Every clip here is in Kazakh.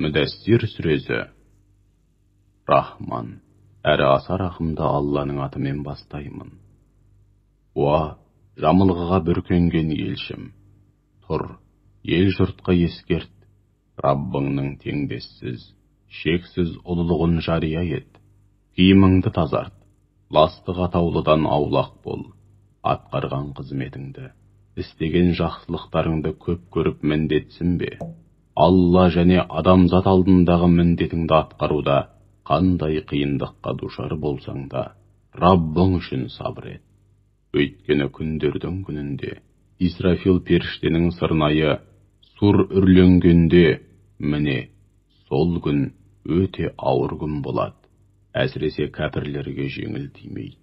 Мүдәссир сүресі. Рахман, әрі аса рахымды Алланың атымен бастаймын. Уа, жамылғыға бүркенген елшім, тұр, ел жұртқа ескерт, Раббыңның теңдессіз, шексіз ұлылығын жария ет, киіміңді тазарт, ластық атаулыдан аулақ бол, атқарған қызметіңді, істеген жақсылықтарыңды көп көріп міндетсінбе. Алла және адамзат алдындағы міндетіңді атқаруда қандай қиындыққа душар болсаң да, Раббың үшін сабыр ет. Өйткені күндердің күнінде Исрафил періштенің сырнайы сур үрленгенде, міне, сол күн өте ауыр күн болады, әсіресе кәпірлерге жеңіл тимейді.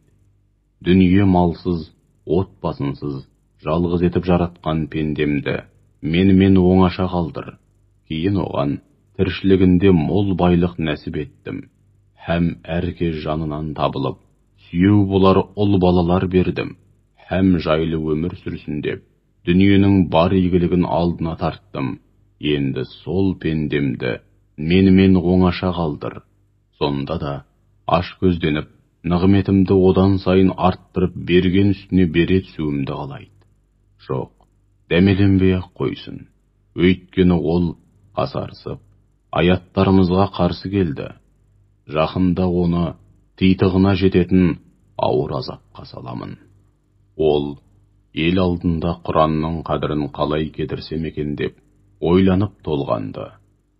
Дүние малсыз, отбасынсыз, жалғыз етіп жаратқан пендемді менімен оңаша қалдыр. Кейін оған тіршілігінде мол байлық нәсіп еттім, һәм әркез жанынан табылып, сүйеу болар ұл балалар бердім, һәм жайлы өмір сүрсін деп, дүниенің бар игілігін алдына тарттым. Енді сол пендемді менімен оңаша қалдыр. Сонда да аш көзденіп, нығметімді одан сайын арттырып берген үстіне бере түсуімді қалайды. Жоқ, дәмеленбей-ақ қойсын. Өйткені ол қасарысып, аяттарымызға қарсы келді. Жақында оны титығына жететін ауыр азапқа саламын. Ол ел алдында Құранның қадірін қалай кетірсем екен деп ойланып толғанды.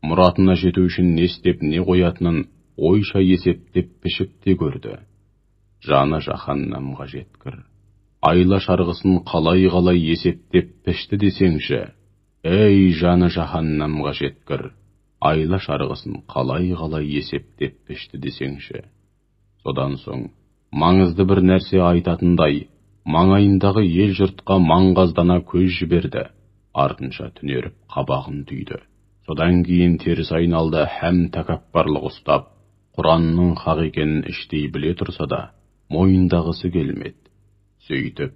Мұратына жету үшін не істеп не қоятынын ойша есептеп пішіп те көрді. Жаны жаһаннамға жеткір. Айла шарғысын қалай-қалай есептеп пішті десеңші. Ей, жаны жаһаннамға жеткір, айла шарғысын қалай-қалай есептеп пішті десеңші. Содан соң маңызды бір нәрсе айтатындай, маңайындағы ел жұртқа маңғаздана көз жіберді, артынша түнеріп қабағын түйді. Содан кейін теріс айналды һәм тәкаппарлық ұстап, Құранның хақ екенін іштей біле тұрса да, мойындағысы келмеді. Сөйтіп,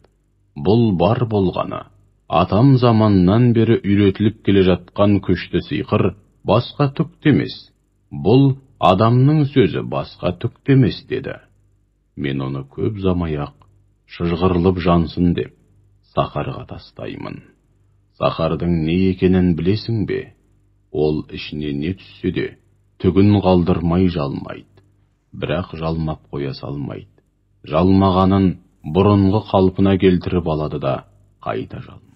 бұл бар болғаны, атам заманнан бері үйретіліп келе жатқан күшті сиқыр басқа түк те емес. Бұл адамның сөзі басқа түк те емес деді. Мен оны көп ұзамай-ақ шыжғырылып жансын деп сахарға тастаймын. Сахардың не екенін білесің бе? Ол ішіне не түссе де түгін қалдырмай жалмайды, бірақ жалмап қоя салмайды. Жалмағанын бұрынғы қалпына келтіріп алады да қайта жалмайды.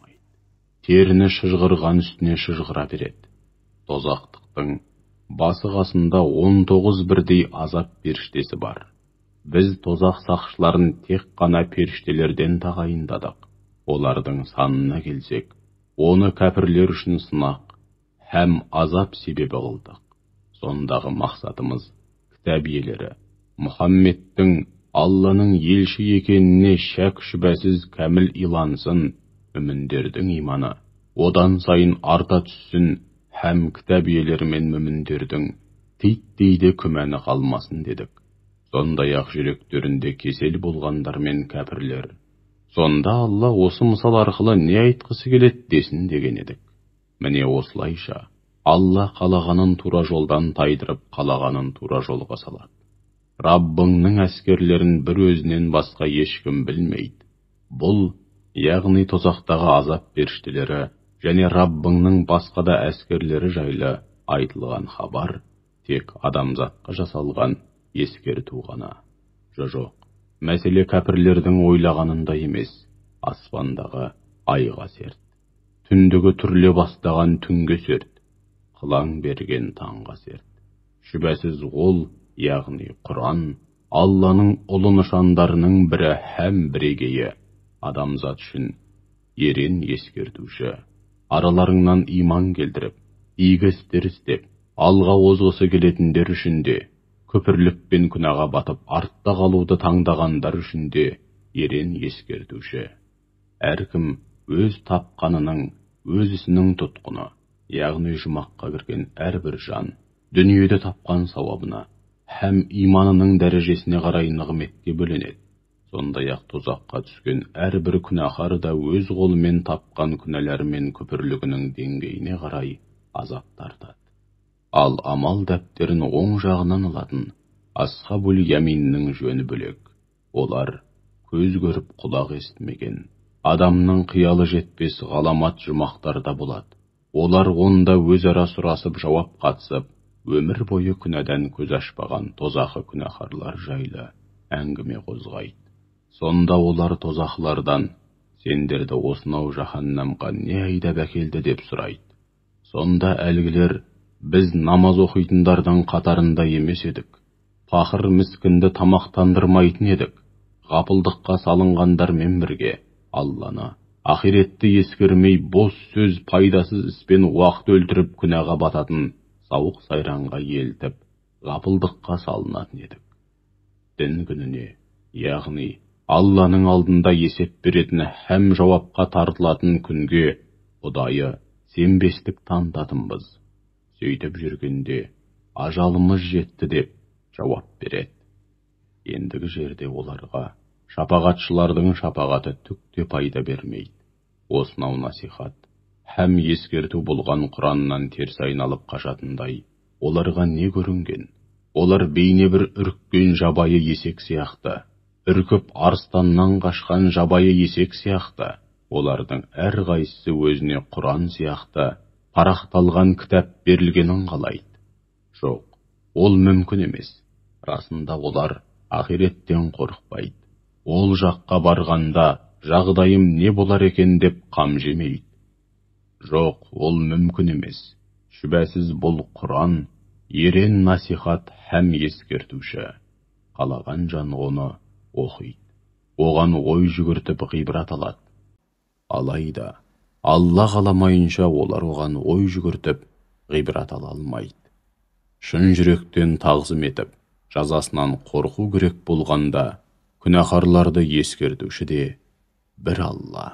Теріні шыжғырған үстіне шыжғыра береді. Тозақтықтың басы қасында 19 бірдей азап періштесі бар. Біз тозақ сақшыларын тек қана періштелерден тағайындадық. Олардың санына келсек, оны кәпірлер үшін сынақ һәм азап себебі қылдық. Сондағы мақсатымыз кітап иелері Мұхаммедтің Алланың елші екеніне шәк шүбәсіз кәміл илансын, мүміндердің иманы одан сайын арта түссін, һәм кітап иелері мен мүміндердің титтей де күмәні қалмасын дедік. Сондай-ақ жүректерінде кесел болғандар мен кәпірлер. Сонда Алла осы мысал арқылы не айтқысы келеді десін деген едік. Міне осылайша Алла қалағанын тура жолдан тайдырып, қалағанын тура жолға салады. Раббыңның әскерлерін бір өзінен басқа ешкім білмейді. Бұл, яғни тозақтағы азап періштелері және Раббыңның басқа да әскерлері жайлы айтылған хабар тек адамзатқа жасалған ескерту ғана. Жоқ, мәселе кәпірлердің ойлағанында емес, аспандағы айға серт, түндігі түрле бастаған түнге серт, қылаң берген таңға серт. Шүбәсіз ол, яғни Құран, Алланың ұлы нышандарының бірі һәм бірегейі, адамзат үшін ерен ескертуші. Араларыңнан иман келтіріп, игі істер істеп, алға озғысы келетіндер үшін де, күпірлік пен күнәға батып артта қалуды таңдағандар үшін де ерен ескертуші. Әркім өз тапқанының, өз ісінің тұтқыны, яғни жұмаққа кірген әрбір жан дүниеде тапқан сауабына һәм иманының дәрежесіне қарай нығметке бөленеді. Сондай-ақ тозаққа түскен әрбір күнәһар да өз қолымен тапқан күнәлері мен күпірлігінің деңгейіне қарай азап тартады. Ал амал дәптерін оң жағынан алатын асхабул яминнің жөні бөлек. Олар көз көріп құлақ естімеген, адамның қиялы жетпес ғаламат жұмақтарда болады. Олар онда өзара сұрасып жауап қатысып, өмір бойы күнәдан көз ашпаған тозақы күнәһарлар жайлы әңгіме қозғайды. Сонда олар тозақылардан, сендерді осынау жаһаннамға не айдап әкелді деп сұрайды. Сонда әлгілер, біз намаз оқитындардың қатарында емес едік, пақыр міскінді тамақтандырмайтын едік, ғапылдыққа салынғандармен бірге Алланы, ақиретті ескермей бос сөз пайдасыз іспен уақыт өлтіріп күнәға бататын сауық сайранға елтіп, ғапылдыққа салынатын едік. Дін күніне, яғни Алланың алдында есеп беретін һәм жауапқа тартылатын күнге ұдайы сенбестік танытатынбыз. Сөйтіп жүргенде ажалымыз жетті деп жауап береді. Ендігі жерде оларға шапағатшылардың шапағаты түк те пайда бермейді. Осынау насихат һәм ескерту болған Құраннан теріс айналып қашатындай оларға не көрінген? Олар бейне бір үріккен жабайы есек сияқты, үркіп арыстаннан қашқан жабайы есек сияқты. Олардың әрқайсысы өзіне Құран сияқты парақталған кітап берілгенін қалайды. Жоқ, ол мүмкін емес. Расында олар ақиреттен қорықпайды. Ол жаққа барғанда жағдайым не болар екен деп қам жемейді. Жоқ, ол мүмкін емес. Шүбәсіз бұл Құран ерен насихат һәм ескертуші. Қалаған жан оны оқиды. Оған ой жүгіртіп ғибрат алады. Алайда Алла қаламайынша олар оған ой жүгіртіп ғибрат ала алмайды. Шын жүректен тағзым етіп, жазасынан қорқу керек болғанда, күнәһарларды ескертуші де бір Алла.